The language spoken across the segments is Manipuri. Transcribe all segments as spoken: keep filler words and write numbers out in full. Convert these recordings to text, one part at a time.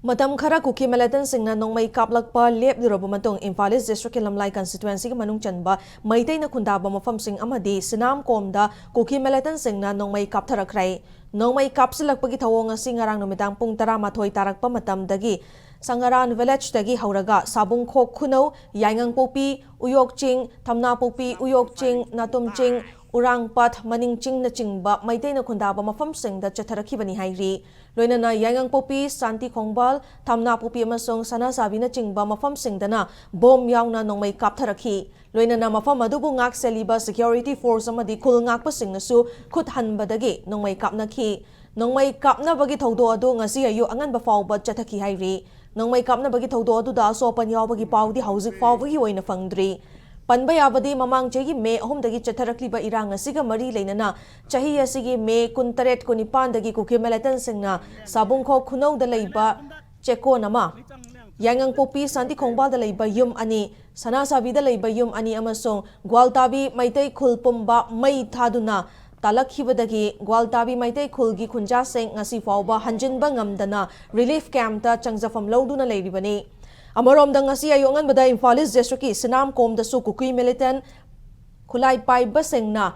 ꯃꯇꯝ ꯈꯔ ꯀꯨꯀꯤ ꯃꯤꯂꯤꯇꯦꯟꯠꯁꯤꯡꯅ ꯅꯣꯡꯃꯩ ꯀꯥꯞꯂꯛꯄ ꯂꯦꯞꯂꯨꯔꯕ ꯃꯇꯨꯡ, ꯏꯝꯐꯥꯜ ꯏꯁ꯭ꯠ ꯗꯤꯁ꯭ꯠꯔꯤꯛꯀꯤ ꯂꯝꯂꯥꯏ ꯀꯟꯁꯇꯤꯇ꯭ꯋꯦꯟꯁꯤꯒꯤ ꯃꯅꯨꯡ ꯆꯟꯕ ꯃꯩꯇꯩꯅ ꯈꯨꯟꯗꯥꯕ ꯃꯐꯝꯁꯤꯡ ꯑꯃꯗꯤ ꯁꯤꯅꯥꯝꯀꯣꯝꯗ ꯀꯨꯀꯤ ꯃꯤꯂꯤꯇꯦꯟꯠꯁꯤꯡꯅ ꯅꯣꯡꯃꯩ ꯀꯥꯞꯊꯔꯛꯈ꯭ꯔꯦ꯫ ꯅꯣꯡꯃꯩ ꯀꯥꯞꯁꯤꯜꯂꯛꯄꯒꯤ ꯊꯧꯑꯣꯡ ꯑꯁꯤ ꯉꯔꯥꯡ ꯅꯨꯃꯤꯗꯥꯡ ꯄꯨꯡ ꯇꯔꯥꯃꯥꯊꯣꯏ ꯇꯥꯔꯛꯄ ꯃꯇꯝꯗꯒꯤ ꯁꯉꯔꯥꯟ ꯚꯤꯂꯦꯖꯇꯒꯤ ꯍꯧꯔꯒ ꯁꯥꯕꯨꯡꯈꯣꯛ ꯈꯨꯅꯧ, ꯌꯥꯏꯉꯪꯄꯣꯛꯄꯤ, ꯎꯌꯣꯛ ꯆꯤꯡ, ꯊꯝꯅꯥꯄꯣꯛꯄꯤ, ꯎꯌꯣꯛ ꯆꯤꯡ, ꯅꯥꯇꯨꯝ ꯆꯤꯡ, ꯎꯔꯥꯡꯄꯥꯠ, ꯃꯅꯤꯡ ꯆꯤꯡꯅꯆꯤꯡꯕ ꯃꯩꯇꯩꯅ ꯈꯨꯟꯗꯥꯕ ꯃꯐꯝꯁꯤꯡꯗ ꯆꯠꯊꯔꯛꯈꯤꯕꯅꯤ ꯍꯥꯏꯔꯤ꯫ ꯂꯣꯏꯅꯅ ꯌꯥꯏꯉꯪꯄꯣꯛꯄꯤ, ꯁꯥꯟꯇꯤ ꯈꯣꯡꯕꯥꯜ, ꯊꯝꯅꯥꯄꯣꯛꯄꯤ ꯑꯃꯁꯨꯡ ꯁꯅꯥꯁꯥꯕꯤꯅꯆꯤꯡꯕ ꯃꯐꯝꯁꯤꯡꯗꯅ ꯕꯣꯝ ꯌꯥꯎꯅ ꯅꯣꯡꯃꯩ ꯀꯥꯞꯊꯔꯛꯈꯤ꯫ ꯂꯣꯏꯅꯅ ꯃꯐꯝ ꯑꯗꯨꯕꯨ ꯉꯥꯛ ꯁꯦꯜꯂꯤꯕ ꯁꯦꯀ꯭ꯌꯨꯔꯤꯇꯤ ꯐꯣꯔꯁ ꯑꯃꯗꯤ ꯈꯨꯜ ꯉꯥꯛꯄꯁꯤꯡꯅꯁꯨ ꯈꯨꯠ ꯍꯟꯕꯗꯒꯤ ꯅꯣꯡꯃꯩ ꯀꯥꯞꯅꯈꯤ꯫ ꯅꯣꯡꯃꯩ ꯀꯥꯞꯅꯕꯒꯤ ꯊꯧꯗꯣꯛ ꯑꯗꯨ ꯉꯁꯤ ꯑꯌꯨꯛ ꯑꯉꯟꯕ ꯐꯥꯎꯕ ꯆꯠꯊꯈꯤ ꯍꯥꯏꯔꯤ꯫ ꯅꯣꯡꯃꯩ ꯀꯥꯞꯅꯕꯒꯤ ꯊꯧꯗꯣꯛ ꯑꯗꯨꯗ ꯑꯁꯣꯛ ꯑꯄꯟ ꯌꯥꯎꯕꯒꯤ ꯄꯥꯎꯗꯤ ꯍꯧꯖꯤꯛ ꯐꯥꯎꯕꯒꯤ ꯑꯣꯏꯅ ꯐꯪꯗ꯭ꯔꯤ꯫ ꯄꯟꯕ ꯌꯥꯕꯗꯤ, ꯃꯃꯥꯡ ꯆꯍꯤꯒꯤ ꯃꯦ ꯑꯍꯨꯝꯗꯒꯤ ꯆꯠꯊꯔꯛꯂꯤꯕ ꯏꯔꯥꯡ ꯑꯁꯤꯒ ꯃꯔꯤ ꯂꯩꯅꯅ ꯆꯍꯤ ꯑꯁꯤꯒꯤ ꯃꯦ ꯀꯨꯟꯇꯔꯦꯠ, ꯀꯨꯟꯅꯤꯄꯥꯟꯗꯒꯤ ꯀꯨꯀꯤ ꯃꯤꯂꯤꯇꯦꯟꯠꯁꯤꯡꯅ ꯁꯥꯕꯨꯡꯈꯣꯛ ꯈꯨꯅꯧꯗ ꯂꯩꯕ ꯆꯦꯛꯀꯣꯟ ꯑꯃ, ꯌꯥꯏꯉꯪꯄꯣꯛꯄꯤ ꯁꯥꯟꯇꯤ ꯈꯣꯡꯕꯥꯜꯗ ꯂꯩꯕ ꯌꯨꯝ ꯑꯅꯤ, ꯁꯅꯥꯁꯥꯕꯤꯗ ꯂꯩꯕ ꯌꯨꯝ ꯑꯅꯤ ꯑꯃꯁꯨꯡ ꯒ꯭ꯋꯥꯜꯇꯥꯕꯤ ꯃꯩꯇꯩ ꯈꯨꯜ ꯄꯨꯝꯕ ꯃꯩ ꯊꯥꯗꯨꯅ ꯇꯥꯜꯂꯛꯈꯤꯕꯗꯒꯤ ꯒ꯭ꯋꯥꯜꯇꯥꯕꯤ ꯃꯩꯇꯩ ꯈꯨꯜꯒꯤ ꯈꯨꯟꯖꯥꯁꯤꯡ ꯉꯁꯤ ꯐꯥꯎꯕ ꯍꯟꯖꯤꯟꯕ ꯉꯝꯗꯅ ꯔꯤꯂꯤꯐ ꯀꯦꯝꯞꯇ ꯆꯪꯖꯐꯝ ꯂꯧꯗꯨꯅ ꯂꯩꯔꯤꯕꯅꯤ꯫ ꯑꯃꯔꯣꯝꯗ, ꯉꯁꯤ ꯑꯌꯨꯛ ꯑꯉꯟꯕꯗ ꯏꯝꯐꯥꯜ ꯏꯁ꯭ꯠ ꯗꯤꯁ꯭ꯠꯔꯤꯛꯀꯤ ꯁꯤꯅꯥꯝꯀꯣꯝꯗꯁꯨ ꯀꯨꯀꯤ ꯃꯤꯂꯤꯇꯦꯟꯠ ꯈꯨꯠꯂꯥꯏ ꯄꯥꯏꯕꯁꯤꯡꯅ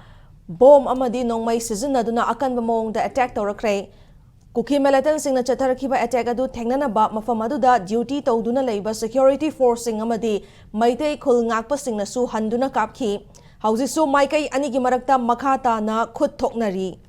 ꯕꯣꯝ ꯑꯃꯗꯤ ꯅꯣꯡꯃꯩ ꯁꯤꯖꯤꯟꯅꯗꯨꯅ ꯑꯀꯟꯕ ꯃꯑꯣꯡꯗ ꯑꯦꯇꯦꯛ ꯇꯧꯔꯛꯈ꯭ꯔꯦ꯫ ꯀꯨꯀꯤ ꯃꯤꯂꯤꯇꯦꯟꯠꯁꯤꯡꯅ ꯆꯠꯊꯔꯛꯈꯤꯕ ꯑꯦꯇꯦꯛ ꯑꯗꯨ ꯊꯦꯡꯅꯅꯕ ꯃꯐꯝ ꯑꯗꯨꯗ ꯗ꯭ꯌꯨꯇꯤ ꯇꯧꯗꯨꯅ ꯂꯩꯕ ꯁꯦꯀ꯭ꯌꯨꯔꯤꯇꯤ ꯐꯣꯔꯁꯁꯤꯡ ꯑꯃꯗꯤ ꯃꯩꯇꯩ ꯈꯨꯜ ꯉꯥꯛꯄꯁꯤꯡꯅꯁꯨ ꯍꯟꯗꯨꯅ ꯀꯥꯞꯈꯤ꯫ ꯍꯧꯖꯤꯛꯁꯨ ꯃꯥꯏꯀꯩ ꯑꯅꯤꯒꯤ ꯃꯔꯛꯇ ꯃꯈꯥ ꯇꯥꯅ ꯈꯨꯠ ꯊꯣꯛꯅꯔꯤ꯫